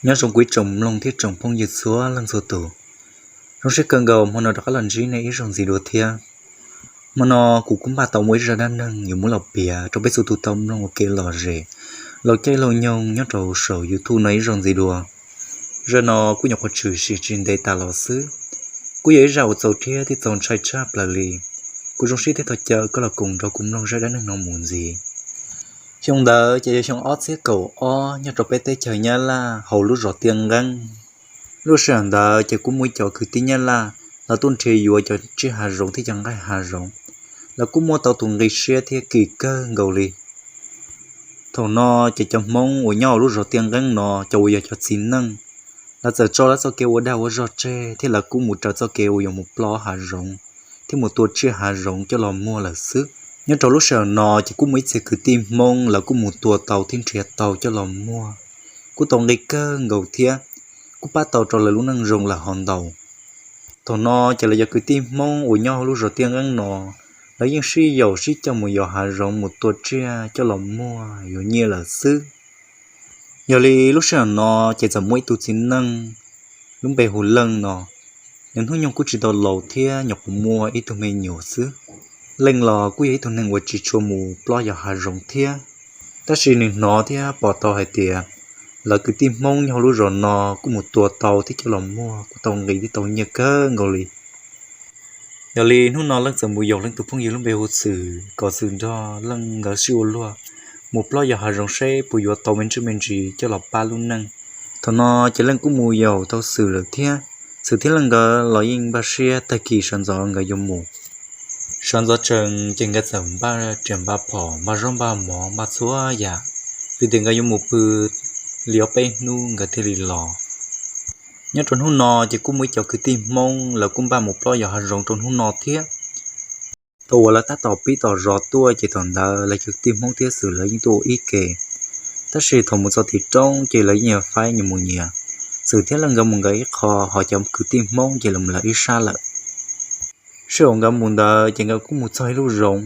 Nyob zoo kuv ib tsoom mloog thiab tsoom phooj ywg txhua leej txhua tus. Zoo siab kawg nkaus hmo no rov qab los ntsib nej ib zaug ntxiv dua thiab. Hmo no kuv kuj npaj tau muaj ib zaj dab neeg yuav muab los piav rau peb txhua tus tau mloog ua kev lom zem, laus caij laus nyoog nyob rau saum YouTube no ib zaug ntxiv dua. Zaj no kuj nyuam qhuav tshwm sim tsis ntev tas los xwb. Kuj yog ib zaj uas txaus rhiab thiab txaus ntshai tshaj plaws li. Kuv zoo siab thiab thov caw koj los koom nrog kuv mloog zaj dab neeg no mus ntxiv. Xyoo ntawd ces yog xyoo ob txhiab kaum ob nyob rau peb teb chaws Nyab Laj hauv lub zos Tiaj Nqeeb. Lub sij hawm ntawd ces kuj muaj ib cov kwv tij Nyab Laj los tuaj nrhiav yuav cov tsiaj hav zoov thiab cov nqaij hav zoov. Lawv kuj muaj tau tus nqi siab thiab kim kawg nkaus li. Thaum no ces cov Hmoob uas nyob hauv lub zos Tiaj Nqeeb no, cov uas yog cov txiv neej, lawv txawm tso lawv txoj kev ua dag ua zog tseg thiab lawv kuj mus raws txoj kev uas yuav mus plob hav zoov thiab mus tua tsiaj hav zoov coj los muag lawm xwb. Nyob rau lub sij hawm no ces kuj muaj ib txhia kwv tij Hmoob lawv kuj mus tua tau thiab nrhiav tau coj los muag, kuj tau nqi kawg nkaus thiab kuj pab tau rau lawv lub neej zoo lawm hov ntau. Thaum no ces lawv cov kwv tij Hmoob uas nyob hauv lub zos Tiaj Nqeeb no, lawv yeej sib yaum sib coj mus yos hav zoov mus tua tsiaj coj los muag yuav nyiaj lawm xwb. Yog li lub sij hawm no ces txawm muaj ib tug txiv neej lub npe hu Leej no, nws hnub nyoog kuj tsis tau laus thiab nyuam qhuav muaj ib tug me nyuam xwb. Leej los kuj yog ib tug neeg uas tsis tshua mus plob yos hav zoov thiab, tab sis nws hnov thiab pom tau hais tias lawv kwv tij Hmoob nyob hauv lub zos no kuj mus tua tau thiab coj los muag kuj tau nqi thiab tau nyiaj kawg nkaus li. Yog li hnub no Leej txawm mus yaum Leej tus phooj ywg lub npe hu Xwm kom Xwm nrog Leej nkawd sib ua luag mus plob yos hav zoov seb puas yuav tau me ntsis me ntsis coj los pab lub neej. Thaum no ces Leej kuj mus yaum tau Xwm lawm thiab. Xwm thiab Leej nkawd los yeej npaj siab tag kis sawv ntxov nkawd yuav mus. Sawv ntxov tsees ces nkawd txawm npaj riam npaj phom, npaj zaub npaj mov, npaj txhua yam, vim tias nkawd yuav mus pw li ob peb hnub nkawd thiaj li los. Nyob rau hnub no ces kuj muaj ib cov kwv tij Hmoob lawv kuj npaj mus plob yos hav zoov rau hnub no thiab. Thaum uas lawv tab tom pib tom zos tuaj ces thaum ntawd lawv cov kwv tij Hmoob thiab Xwm lawv yeej tuaj ua ib ke. Tab sis thaum mus txog tim roob ces lawv yeej yuav faib nyias mus nyias. Xwm thiab Leej nkawd mus nkawd ib qho, ho cov kwv tij Hmoob ces lawv mus lawv ib sab lawm. Sij hawm nkawd mus ntawd ces nkawd kuj mus txog ib lub zoov,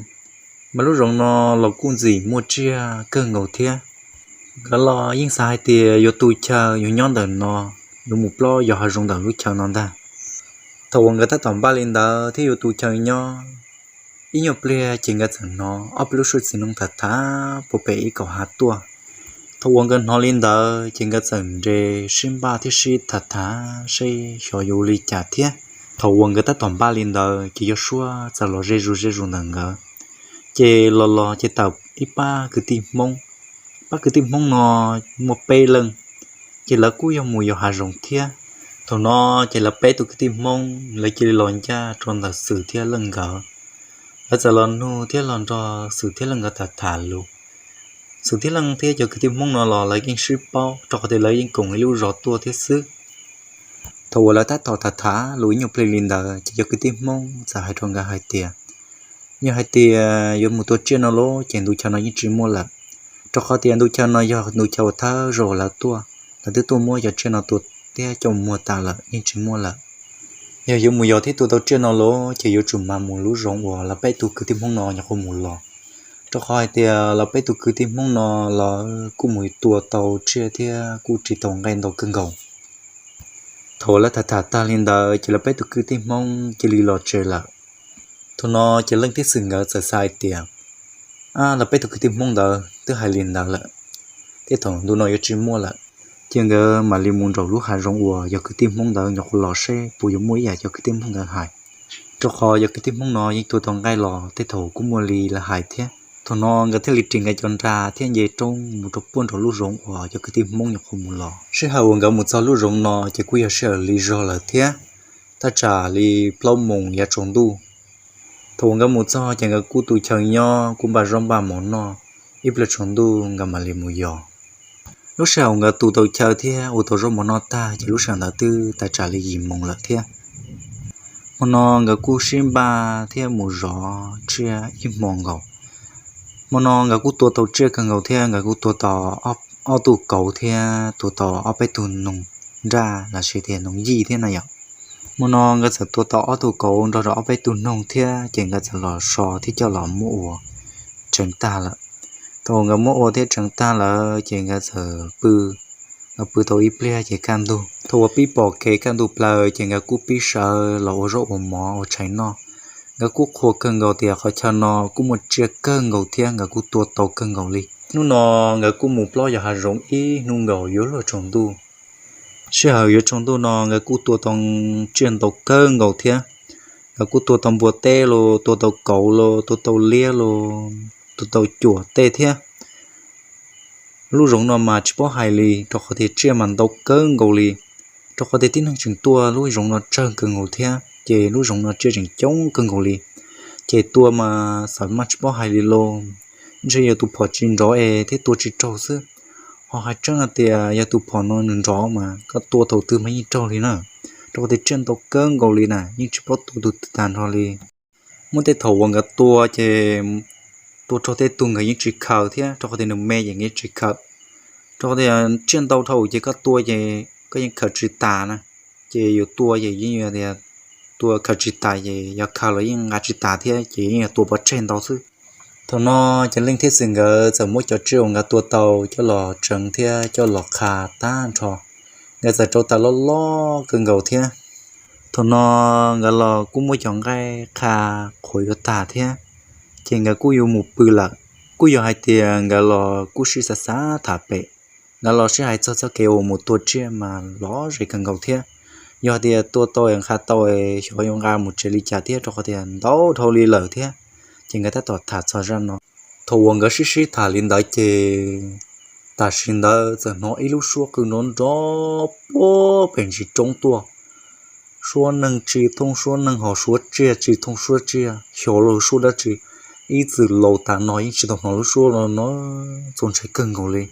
mas lub zoov no los kuj ntxim muaj tsiaj kawg nkaus thiab. Nkawd los yeej xav hais tias yuav tu chaw yuav nyob ntawm no, yuav mus plob yos hav zoov ntawm lub chaw no ntag. Thaum uas nkawd tab tom npaj li ntawd thiab yuav tu chaw nyob, ib nyuag pliag ces nkawd txawm hnov ob peb lub suab txiv noog tham tham puag pem ib kaum hav tuaj. Thaum uas nkawd hnov li ntawd ces nkawd txawm nres sib npaj thiab sib tham tham seb xyov yuav ua li cas thiab. Thaum uas nkawd tab tom npaj li ntawd ces yog suab txawm los ze zus ze zus ntawm nkawd, ces los los ces tawm ib pab kwv tij Hmoob. Pab kwv tij Hmoob no muaj peb leej, ces lawv kuj yog mus yos hav zoov thiab. Thaum no ces lawv peb tug kwv tij Hmoob lawv cia li los ncaj rau ntawm Xwm thiab Leej nkawd. Lawv txawm los nug thiab los nrog Xwm thiab Leej nkawd tham tham lus. Xwm thiab Leej thiab cov kwv tij Hmoob no los lawv yeej sib paub, rau qhov tias lawv yeej koom ib lub zos tuaj thiab xwb. Thaum uas lawv tab tom tham tham lus ib nyuag pliag li ntawd ces cov kwv tij Hmoob txawm hais rau nkawd hais tias, yog hais tias yuav mus tua tsiaj no los ces ntu chaw no yeej tsis muaj lawm, rau qhov tias ntu chaw no yog ntu chaw uas thawj zaug lawv tuaj, lawv twb tuaj muab cov tsiaj no tua thiab coj muag tas lawm, yeej tsis muaj lawm. Yog yuav mus yos thiab tua tau tsiaj no los ces yuav tsum mas mus lub zoov uas lawv peb tug kwv tij Hmoob no nyuam qhuav mus los, rau qhov hais tias lawv peb tug kwv tij Hmoob no lawv kuj mus tua tau tsiaj thiab kuj ris tau nqaij ntau kawg nkaus. Thaum uas lawv tham tham tag li ntawd ces lawv peb tug kwv tij Hmoob cia li los tsev lawm. Thaum no ces Leej thiab Xwm nkawd txawm xav hais tias, a, lawv peb tug kwv tij Hmoob ntawd twb hais li ntawd lawm, thiab thaum ntu no yuav tsis muaj lawm, ces nkawd mam li mus nraum lub hav zoov uas yog kwv tij Hmoob ntawd nyuam qhuav los seb puas yuav muaj ib yam cov kwv tij Hmoob ntawd hais, rau qhov yog kwv tij Hmoob no yeej tua tau nqaij los tej thaum kuj muaj li lawv hais thiab. Thaum no nkawd thiaj li ris nkawd cov nra thiab nce roob mus rau puag nraum lub zoov uas cov kwv tij Hmoob nyuam qhuav mus los. Sij hawm uas nkawd mus txog lub zoov no ces kuj yog sij hawm lig zog lawm thiab, thaj tsam li plaub moos yav tsaus ntuj. Thaum uas nkawd mus txog ces nkawd kuj tu chaw nyob, kuj npaj zaub npaj mov noj, ib pliag tsaus ntuj nkawd mam li mus yos. Lub sij hawm nkawd tu tau chaw thiab ua tau zaub mov noj tag ces lub sij hawm ntawd twb thaj tsam li yim moos lawm thiab. Hmo no nkawd kuj sib npaj thiab mus zov tsiaj ib hmo nkaus. Hmo no nkawd kuj tua tau tsiaj kawg nkaus thiab, nkawd kuj tua tau ob tug kauv thiab tua tau ob peb tug noog nraj los sis tias noog yij thiab na yom. Hmo no nkawd txawm tua tau ob tug kauv nrog rau ob peb tug noog thiab ces nkawd txawm los so thiab coj los muab ua tseev tag lawm. Thaum uas nkawd muab ua thiab tseev tag lawm ces nkawd txawm pw, Nkawd pw tau ib pliag ces kaj ntug. Thaum uas pib pom kev kaj ntug plaws ces nkawd kuj pib sawv los ua zaub ua mov ua tshais noj. Nkawd kuj qhuas kawg nkaus tias qhov chaw no kuj muaj tsiaj kawg nkaus thiab nkawd kuj tua tau kawg nkaus li. Hnub no nkawd kuj mus plob yos hav zoov ib hnub nkaus yuav luag tsaus ntuj. Sij hawm yuav tsaus ntuj no nkawd kuj tua tau tsiaj ntau kawg nkaus thiab. Nkawd kuj tua tau npua teb los, tua tau kauv los, tua tau liab los, tua tau cuam tej thiab. Lub zoov no mas tsis paub hais li, rau qhov tias tsiaj mas ntau kawg nkaus li. Rau qhov tias tib neeg tseem tuaj lub zoov no tsawg kawg nkaus thiab, ces lub zoov no tsiaj tseem coob kawg nkaus li. Ces tua mas xav maj tsis paub hais li lauj. Ntshe yog tus phom tsis nrov es thiaj tua tsis raug xwb. Ho hais tseeb hais tias yog tus phom no nws nrov mas koj tua thaum twg mas yeej raug li na. Rau qhov tias tsiaj ntau kawg nkaus li na, yeej tsis paub tua tus twg tag nrho li. Muaj tej thaum uas nkawd tua ces tua raug tej tug nkawd yeej tsis khaws thiab, rau qhov tias nws me ces nkawd yeej tsis khaws. Rau qhov tias tsiaj ntau dhau ces koj tua ces koj yeej khaws tsis tas na. Ces yus tua ces yeej yog tias tua khaws tsis tas ces yog khaws los yeej nqa tsis tas thiab ces yeej yog tua pov tseg ntau xwb. Thaum no ces Leej thiab Xwm nkawd txawm muab cov tsiaj uas nkawd tua tau coj los tseev thiab coj los qha tag nrho. Nkawd txawm rau tas loj loj kawg nkaus thiab. Thaum no nkawd los kuj muab cov nqaij qha qhuav yuav tag thiab, ces nkawd kuj yuav mus pw lawm. Kuj yog hais tias nkawd los kuj sib xav xav tham pem, nkawd los sib hais txog txoj kev uas mus tua tsiaj mas lom zem kawg nkaus thiab. Yog tias tua tau es nqa tau es xyov yuav nqa mus tsev li cas thiab, rau qhov tias ntau dhau li lawm thiab. Ces nkawd tab tom tham txog zaj no. Thaum uas nkawd sib sib tham li ntawd ces tam sim ntawd txawm hnov ib lub suab qw nrov nrov puag pem ntsis roob tuaj. Suab neeg tsis thooj suab neeg, ho suab tsiaj tsis thooj suab tsiaj, xyov lub suab dab tsi. Ib txwm laus tas no yeej tsis tau hnov lub suab no no, txaus ntshai kawg nkaus li.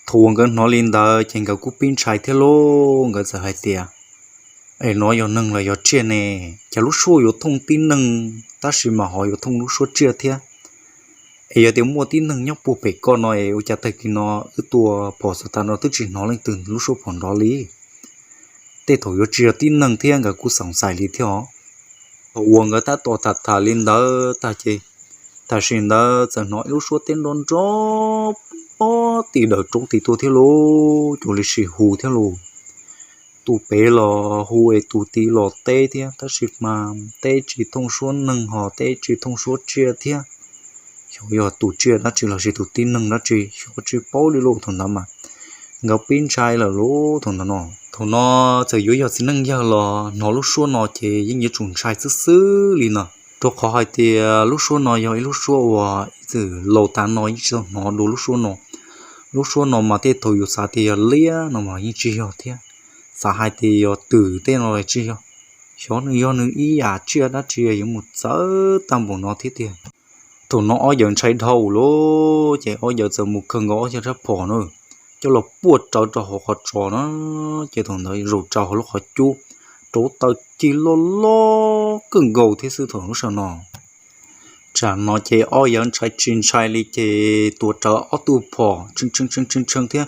Thaum uas nkawd hnov li ntawd ces nkawd kuj pib ntshai thiab lauj. Nkawd txawm hais tias, es no yog neeg los yog tsiaj ne? Cas lub suab yuav thooj tib neeg tab sis mas ho yuav thooj lub suab tsiaj thiab? Es yog tias muaj tib neeg nyob puag pem koj no es ua cas tag kis no wb tua phom xav tas no twb tsis hnov leej twg lub suab phom nrov li? Tej thaum yuav tsis yog tib neeg thiab, nkawd kuj xoom xais li thiab os. Thaum uas nkawd tab tom tham tham li ntawd tag ces tam sim ntawd txawm hnov ib lub suab teb nrov nrov puag tim dawm roob tim tuaj thiab lauj, cuag li sib hu thiab lauj. Tus pem los hu es tus tid los teb thiab, tab sis mas teb tsis thooj suab neeg ho teb tsis thooj suab tsiaj thiab. Xyov yog tus tsiaj dab tsi los sis tus tib neeg dab tsi, xyov tsis paub li lauj. Thaum ntawd mas nkawd pib ntshai lawm lauj. Thaum ntawd no, thaum no txawm yuav yog txiv neej yawg los hnov lub suab no ces yeej yuav tsum ntshai xwb xwb li no, rau qhov hais tias lub suab no yog ib lub suab uas ib txwm laus tas no yeej tsis tau hnov dua lub suab no. Lub suab no mas tej thaum yus xav tias yog liab no mas yeej tsis yog thiab, xav hais tias yog twm tej no tsis yog, xyov nws yog nws ib yam tsiaj dab tsi yuav mus txawv tag npaum no thiab tiag. Thaum no ob yawg ntshai dhau lawm ces ob yawg txawm mus khaws nkaus ob yawg rab phom na, coj los puaj rawv rau hauv qhov tsos na, ces thaum ntawd zaum rau hauv lub qhov cub, rauv taws cig loj loj kawg nkaus thiab xwb thaum lub sij hawm no. Tsam no ces ob yawg ntshai tsis ntshai li ces tuav rawv ob tug phom tshee tshee tshee tshee thiab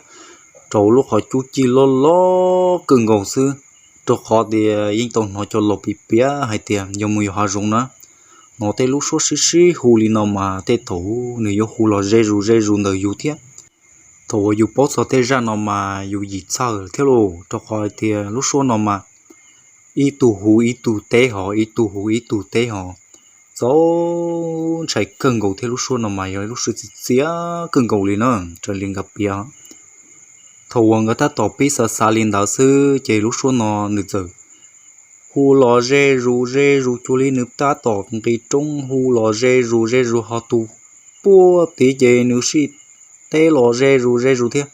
rauv lub qhov cub cig loj loj kawg nkaus xwb, rau qhov tias yeej tau hnov cov laus piav piav hais tias yog mus yos hav zoov na, hnov tej lub suab sib sib hu li no mas tej thaum nws yuav hu los ze zus ze zus ntawm yus thiab. Thaum uas yus paub txog tej zaj no mas yus yim txhawj thiab lauj, rau qhov hais tias lub suab no mas ib tug hu ib tug teb ho ib tug hu ib tug teb ho, txaus ntshai kawg nkaus thiab. Lub suab no mas yog lub suab txias txias kawg nkaus li na, raws li nkawd piav. Thaum uas nkawd tab tom pib xav xav li ntawd xwb ces lub suab no nws txawm hu los ze zus ze zus cuag li nws tab tom nqis roob hu los ze zus ze zus ho tus puag tid ces nws sij teb los ze zus ze zus thiab.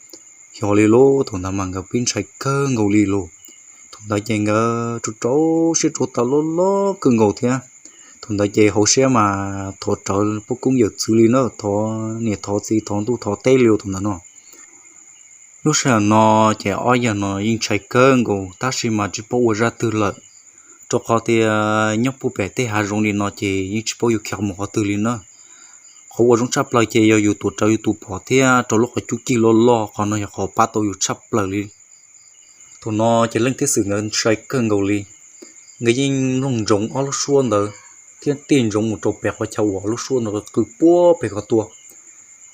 Xyov li lauj, thaum ntawd mas nkawd pib ntshai kawg nkaus li lauj. Thaum ntawd ces nkawd rau rau siab rau taws loj loj kawg nkaus thiab. Thaum ntawd ces hauv siab mas thov rawv poj koob yawm txwv li na, thov niam thov txiv thov ntuj thov teb li thaum ntawd no. Lub sij hawm no ces ob yawg no yeej ntshai kawg nkaus tab sis mas tsis paub ua zaj twg lawm, rau qhov tias nyob puag pem tej hav zoov li no ces yeej tsis paub yuav khiav mus qhov twg li na. Qhov uas zoo tshaj plaws ces yog yus tuav rawv yus tus phom thiab rau lub qhov cub cig loj loj, qhov no yog qhov pab tau yus tshaj plaws li. Thaum no ces Leej thiab Xwm nkawd ntshai kawg nkaus li. Nkawd yeej mloog ntsoov ob lub suab ntawd thiab tig ntsoov mus rau pem qhov chaw uas lub suab ntawd qw puag pem ko tuaj.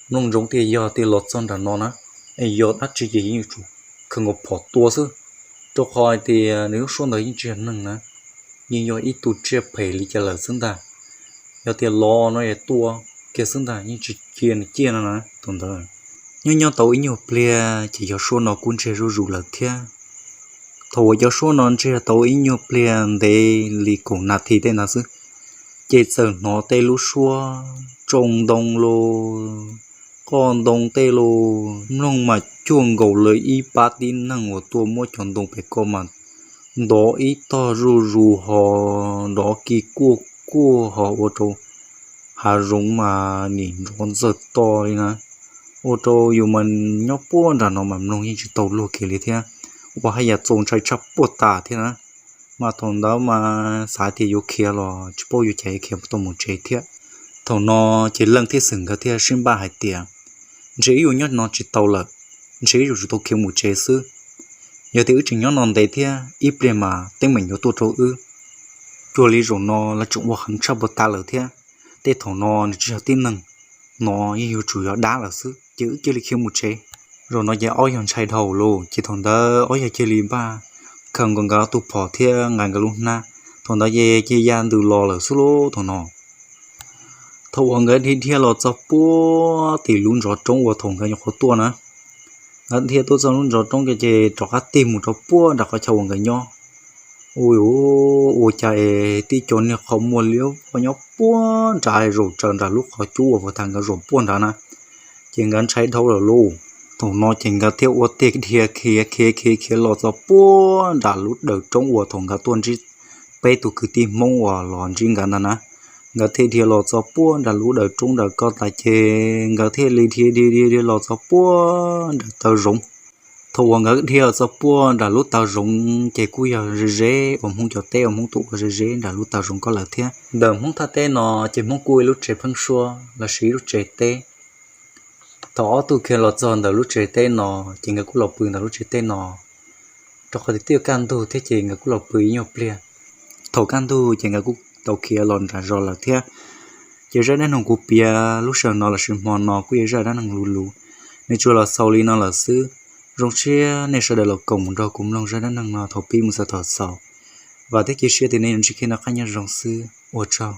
Mloog ntsoov tias yog tias los txog nram no na, es yog dab tsi ces yeej yuav tsum khaws nkaus phom tua xwb, rau qhov hais tias nws lub suab ntawd yeej tsis yog neeg na, yeej yog ib tug tsiaj phem li cas lawm xwb ntag. Yog tias los no es tua kiag xwb ntag, yeej tsis cia nws ciaj no na thaum ntawd. Nyob nyob tau ib nyuag pliag ces cov suab no kuj ntsiag zuj zus lawm thiab. Thaum uas cov suab no ntsiag tau ib nyuag pliag ntev li kaum nas this tej ntawd xwb, ces txawm hnov tej lub suab tsoo ntoo los, qoj ntoo tej los, mloog mas cuag nkaus lawv ib pab tib neeg uas tuaj muab cov ntoo pem ko mas ntov ib tog zuj zus ho nrov ki kuaj kuaj ho ua rau hav zoov mas nim nrov ntxawg to li na. Ua rau yus mas nyob puag nram no mas mloog yeej tsis tau luag kiag li thiab, ua haj yam txaus ntshai tshaj puag tas thiab na. Mas thaum ntawd mas xav tias yuav khiav los tsis paub yuav cas yuav khiav tau mus tsev thiab. Thaum no ces Leej thiab Xwm nkawd thiaj sib npaj hais tias, ntshe wb yuav nyob no tsis tau lawm, ntshe wb yuav tsum tau khiav mus tsev xwb. Yog tias wb tseem nyob no ntev thiab ib pliag mas teeb meem yuav tuaj rau wb. Cuag li zaum no lawv tseem ua heev tshaj puag tas lawm thiab, tej thaum no nws tsis yog tib neeg, no yeej yuav tsum yog dab lawm xwb, ces wb cia li khiav mus tsev. Zaum no ces ob yawg ntshai dhau lawm ces thaum ntawd ob yawg cia li npaj khaws nkaus nkawd ob tug phom thiab nqa nkawd lub hnab. Thaum ntawd ces cia ya ntws los lawm xwb lauj thaum no. Thaum uas nkawd dhia dhia los txog puag tim lub ntsov roob uas thaum nkawd nyuam qhuav tuaj na, nkawd dhia tuaj txog lub ntsov roob ces rov qab tig mus rau puag nram qhov chaw uas nkawd nyob. Ua, ua cas es tib co niag qhov muag liab vog nyob puag nrad zaum tsaws nram lub qhov cub uas thaum nkawd zaum puag nrad na, ces nkawd ntshai dhau lawm lauj. Thaum no ces nkawd thiaj ua tiag dhia khiav khiav khiav khiav los txog puag nram lub dawm roob uas thaum nkawd tuaj ntsib peb tug kwv tij Hmoob uas los ntsib nkawd ntag na. Nkawd thiaj dhia los txog puag nram lub dawm roob nram ko tas ces nkawd thiaj li dhia dhia dhia dhia los txog puag nram taw zoov. Thaum uas nkawd dhia los txog puag nram lub taw zoov ces kuj yog ze ze uas Hmoob cov teb uas Hmoob tuaj ua ze ze nram lub taw zoov ko lawm thiab. Ntawm Hmoob thaj teb no ces Hmoob kuj ua ib lub tsev pheeb suab lossis ib lub tsev teb. Thaum ob tug khiav los txog ntawm lub tsev teb no, ces nkawd kuj los pw ntawm lub tsev teb no, rau qhov tias twb yuav kaj ntug thiab ces nkawd kuj los pw ib nyuag pliag. Thaum kaj ntug ces nkawd kuj tau khiav los nram zos lawm thiab. Ces zaj dab neeg kuv piav lub sij hawm no lossis hmo no kuj yog zaj dab neeg luv luv, nws tsuas los xaus li no lawm xwb. Zoo siab nej sawv daws los koom nrog kuv mloog zaj dab neeg no thaum pib mus txog thaum xaus. Vam thiab cia siab tias nej yuav ntsib kev noj qab nyob zoo xwb, ua tsaug.